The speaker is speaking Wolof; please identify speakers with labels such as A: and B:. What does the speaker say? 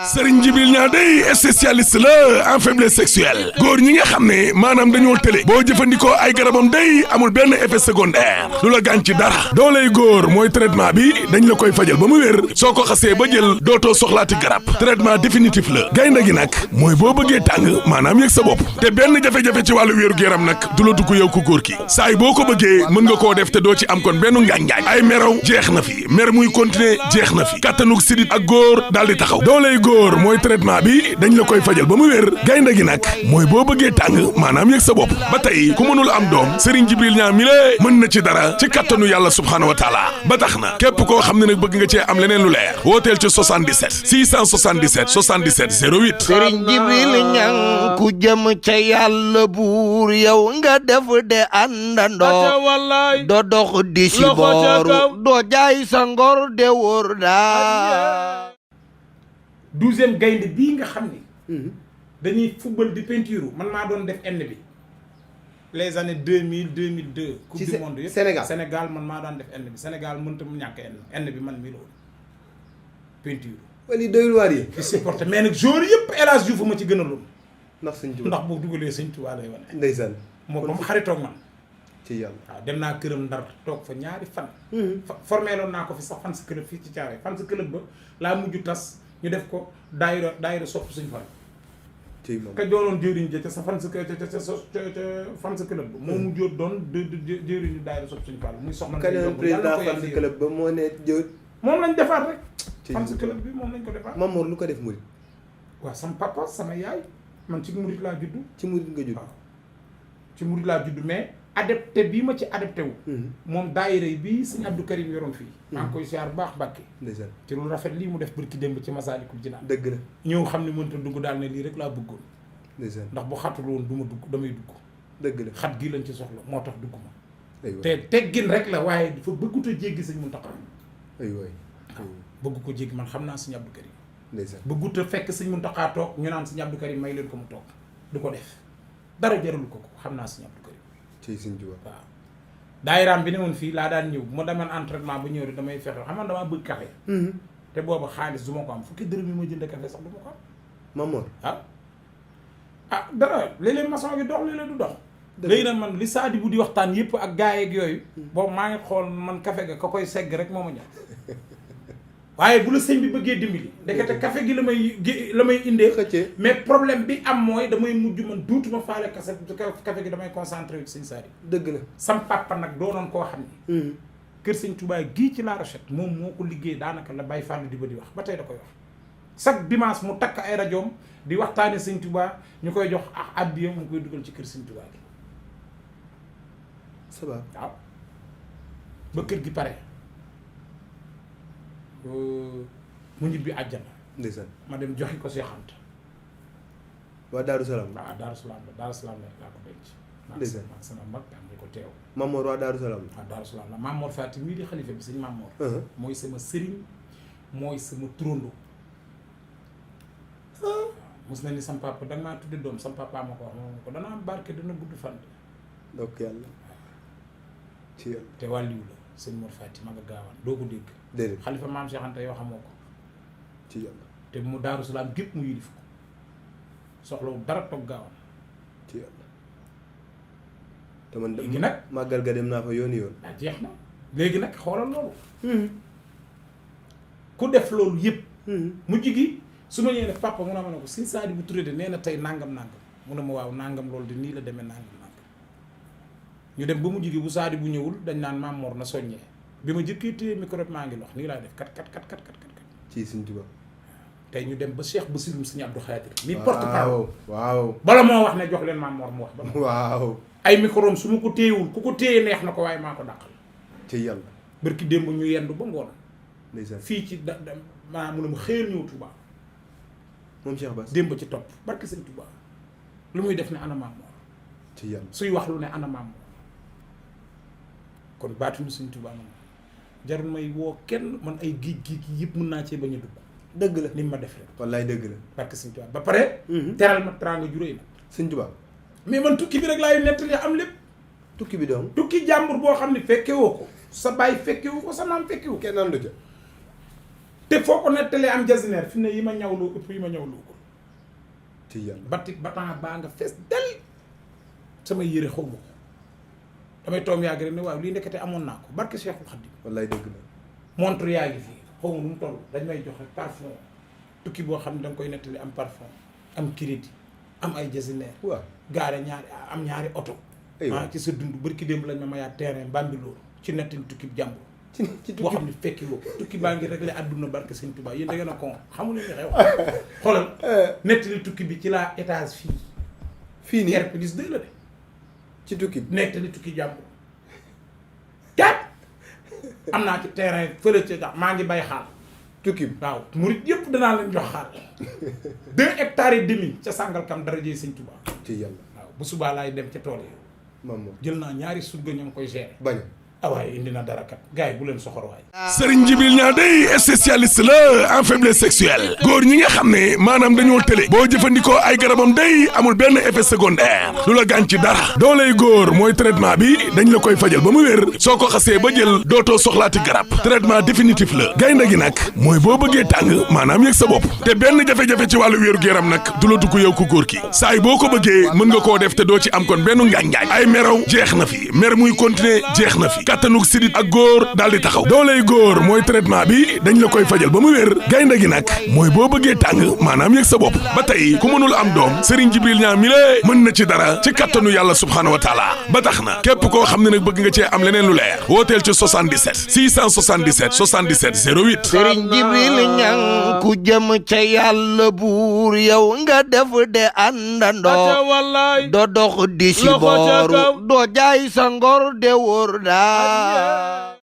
A: Serigne Djibril Niang day spécialiste la en faiblesse sexuelle góor ñi nga xam ne maanaam dañoo tële boo jëfandikoo ay garabam day amul benn effet secondaire lu la gaañ ci dara dooley góor mooy traitement bi dañ la koy fajal ba mu wér soo ko xasee ba jël dootoo soxlaati garab traitement définitif la gaynde gi nag mooy boo bëggee tàng maanaam yëg sa bopp te benn jafe-jafe ci wàllu wéeru yaram nag du la dugg yow ku góor ki saay boo ko bëggee mën nga koo def te doo ci am kon benn ngaañ-ngaañ ay meraw jeex na fi mer muy continuer jeex na fi kattanug sidit ak góor daal di taxaw dooley góor mooy traitement bi dañ la koy fajal ba mu wér gaynde gi nag mooy boo bëggee tàng maanaam yëg sa bopp ba tey ku mënul am doom Serigne Djibril Niang mi lée mën na ci dara ci kattanu yàlla subhaanahu wa taala ba tax na képp koo xam ne nag bëgg nga cee am leneen lu leer wooteel ci 77 677 77 08
B: Serigne Djibril Niang ku jëm ca yàlla buur yow nga def de àndandoo doo dox di si booru doo jaay sa ngor de wóor daa
C: 12e gaynde bii nga xam ni dañuy football di peinture man maa doon def N bi les années 2000 2002 coupe du monde yëpp Sénégal man maa daan def N bi Sénégal mënta mu ñàkk N bi man mii la woon peinture
D: wali doyul waar yi
C: di supporté mais nag jour yëpp El Hadj Diouf ma ci gën a loon
D: ndax sëñ Tuubaa
C: ndax boo dugalee sëñ Tuubaa lay wane
D: ndeysaan
C: moo ba mu xaritoog man
D: ci yàlla
C: waaw dem naa këram Ndar toog fa ñaari fan formé loon naa ko fi sax fan si club fii ci Thiaroye fan si club ba laa mujj tas ñu def ko daayira sopp suñu fan ka doonoon jëriñ ja ca sa fan sa fan sa club ba moo mujjoot doon jëriñu daayira sopp suñu fan muy soxna
D: ka doon président fan sa club ba moo ne jëw
C: moom lañ defaat rek fan sa club bi moom lañ ko defaat
D: Mamour lu ko def murit
C: waaw sama papa sama yaay man ci murit laa juddu
D: ci murit nga judd
C: waaw ci murit laa juddu mais adapté bii ma ci adapté wu moom daayira bi sëñ Abdou Karim yoroon fii maa ngi koy siyaar bu baax Mbàkke
D: ndeysaan
C: ci lu rafet lii mu def bërki démb ci Masaalikul Jinaan
D: dëgg la
C: ñëw xam ne mënta dugg daal ne lii rek laa bëggoon
D: ndeysaan
C: ndax bu xatul woon du ma dugg damay dugg
D: dëgg la
C: xat gii lañ ci soxla moo tax dugg ma
D: aywa
C: te teggin rek la waaye dafa bëggut a jéggi sëñ Muntaxa
D: aywa
C: bëgg ko jéggi man xam naa sëñ Abdou Karim
D: ndeysaan
C: bëggut a fekk sëñ Muntaxa toog ñu naan sëñ Abdou Karim may leen ko mu toog du ko def dara jaralu ko xam naa sëñ Abdou Karim
D: ci sëñ Tuubaa
C: waaw daayiraam bi ne woon fii laa daan ñëw bu ma demoon entraînement ba ñëw rek damay fexe xam nga damaa bëgg café te boobu xaalis du ma ko am fukki dërëm yi ma jënd café sax du ma ko am
D: Mamour
C: ah dara léeg-léeg maçon gi dox léeg-léeg du dox léegi nag man li saadi bu di waxtaan yëpp ak gaay ak yooyu boobu maa ngi xool man café ga ka koy segg rek moo ma ñor waaye bu la sëñ bi bëggee dimbali ndekete café gi la may indee mais problème bi am mooy damay mujj man duutuma faale café gi damay concentré wu ci sëñ Saadi
D: dëgg la
C: sam papa nag doonoon koo xam ni kër sëñ Touba gii ci La Rochette moom moo ko liggéey daanaka la Baye Fallou di ba di wax ba tey da koy wax chaque dimanche mu takk ay rajoom di waxtaane sëñ Touba ñu koy jox ak addiya mu koy dugal ci kër sëñ Touba gi
D: sabab
C: waaw ba kër gi pare mu ñibbi àjjana
D: ndeysaan
C: ma dem joxi ko Seex Anta
D: waa Daaru Salaam
C: waaw Daaru Salaam la laa ko denc
D: ndeysaan
C: maa sama mag am di ko teew
D: Mamour waa Daaru Salaam
C: waaw Daaru Salaam la Mamour Fati mii di xalifa bi sëñ Mamour mooy sama sëriñ mooy sama turando mos na ni sam papa danga maa tudde doom sam papa ma ko wax moom ko dana am barke dana gudd fan
D: donc yàlla ci yàlla
C: te wàlliwu la sëñ Mor Fati ma nga gaawaan doo ko dégg
D: déedéet
C: xalifa maam Cheikh Anta yoo xamoo ko
D: ci yàlla
C: te mu Daaru Salaam gépp mu yilif ko soxlawu dara toog gaawaan
D: ci yàlla te man
C: léegi nag
D: màggal ga dem naa fa yoon
C: daa jeex na léegi nag xoolal loolu ku def loolu yëpp mujj gi su ma ñëwee ne papa mun a ma ne ko sëñ Saadi bu Touré de nee na tey nangam mu ne ma waaw nangam loolu de nii la demee nangam ñu dem ba mujj gi bu Saadi bu ñëwul dañ naan Maam Mor na soññee bi ma jëkkee téye micro maa ngi lox nii laa def kat
D: ci sëñ Tuubaa
C: tey ñu dem ba Cheikh Bassirou sëñ Abdou Khadir mi porte-parole
D: waaw
C: bala moo wax ne jox leen Maam Mor mu wax ba
D: waaw
C: ay micro su ma ko téyewul ku ko téye neex na ko waaye maa ko dàqal
D: ci yàlla
C: barki démb ñu yendu ba ngoon
D: ndeysaan
C: fii ci maa mu ne ma xëyal ñëw Touba
D: moom Cheikh Bass
C: démb ci topp barki sëñ Touba lu muy def ne ana Maam Mor
D: ci yàlla
C: suy wax lu ne ana Maam Mor kon baatuñu sëñ Touba man jarul may woo kenn man ay géej yëpp mën naa cee bañ a dugg
D: dëgg la
C: ni ma def rek
D: wallaay dëgg la
C: barki sëñ Touba ba pare teral ma teraanga ju réy na
D: sëñ Tuubaa
C: mais man tukki bi rek laay nettali am lépp
D: tukki bi doom
C: tukki jàmbur boo xam ne fekke woo ko sa baay fekke wu ko sa maam fekke wu
D: kenn andu ca
C: te foo ko nettalee am jasineer fi ne yi ma ñawlu ëpp yi ma ñawlu ko
D: ci yàlla
C: batik batan baa nga fees del sama yére xaw ma ko damay toom yàgg rek ne waaw lii ndekete amoon naa ko barke Cheikhul Khadim
D: wallaay dëgg la
C: montre yaa ngi fii xaw ma nu mu toll dañ may joxe parfum tukki boo xam ne da nga koy nettali am parfum am crédit am ay jasineer
D: waaw
C: gaare ñaari oto ci sa dund barki démb lañ ma mayaat terrain Bambilor ci nettali tukki jàmbur
D: ci
C: boo xam ne fekki woo tukki baa ngi réglé àdduna barke Sëñ Tuubaa yéen da ngeen a kon xamu leen ne xew xoolal nettali tukki bi ci la étage fii nii R plus 2 la de
D: ci tukki bi
C: nettali tukki jàmbur am naa ci terrain fële ca maa ngi bay xaal
D: tukki bi
C: waaw murit yëpp danaa leen jox xaal 2 hectares et demi ca Sangalkam dara jëy Sëñ Tuubaa
D: ci yàlla
C: waaw bu subaa laay dem ca tool yi
D: maam moom
C: jël naa ñaari surga ñoo ngi koy gérer
D: bañ
C: waaye indi na dara kat gars yi bu leen soxor waay
A: Serigne Djibril Niang day spécialiste la en faiblesse sexuelle góor ñi nga xam ne maanaam dañoo tële boo jëfandikoo ay garabam day amul benn effet secondaire du la gaañ ci dara dooley góor mooy traitement bi dañ la koy fajal ba mu wér soo ko xasee ba jël dootoo soxlaati garab traitement définitif la gaynde gi nag mooy boo bëggee tàng maanaam yëg sa bopp te benn jafe-jafe ci wàllu wéeru yaram nag du la dugg yow ku góor ki saay boo ko bëggee mën nga koo def te doo ci am kon benn ngaañ-ngaañ ay meraw jeex na fi mer muy continuer jeex na fi kattanug sidit ak góor daal di taxaw dooley góor mooy traitement bi dañ la koy fajal ba mu wér gaynde gi nag mooy boo bëggee tàng maanaam yëg sa bopp ba tey ku mënul am doom Serigne Djibril Niang mi lée mën na ci dara ci kattanu yàlla subhaanahu wa taala ba tax na képp koo xam ne nag bëgg nga cee am leneen lu leer wooteel ci 77 677 77 08
B: Serigne Djibril Niang ku jëm ca yàlla buur yow nga def de àndandoo doo dox di si booru doo jaay sa ngor de wóor daa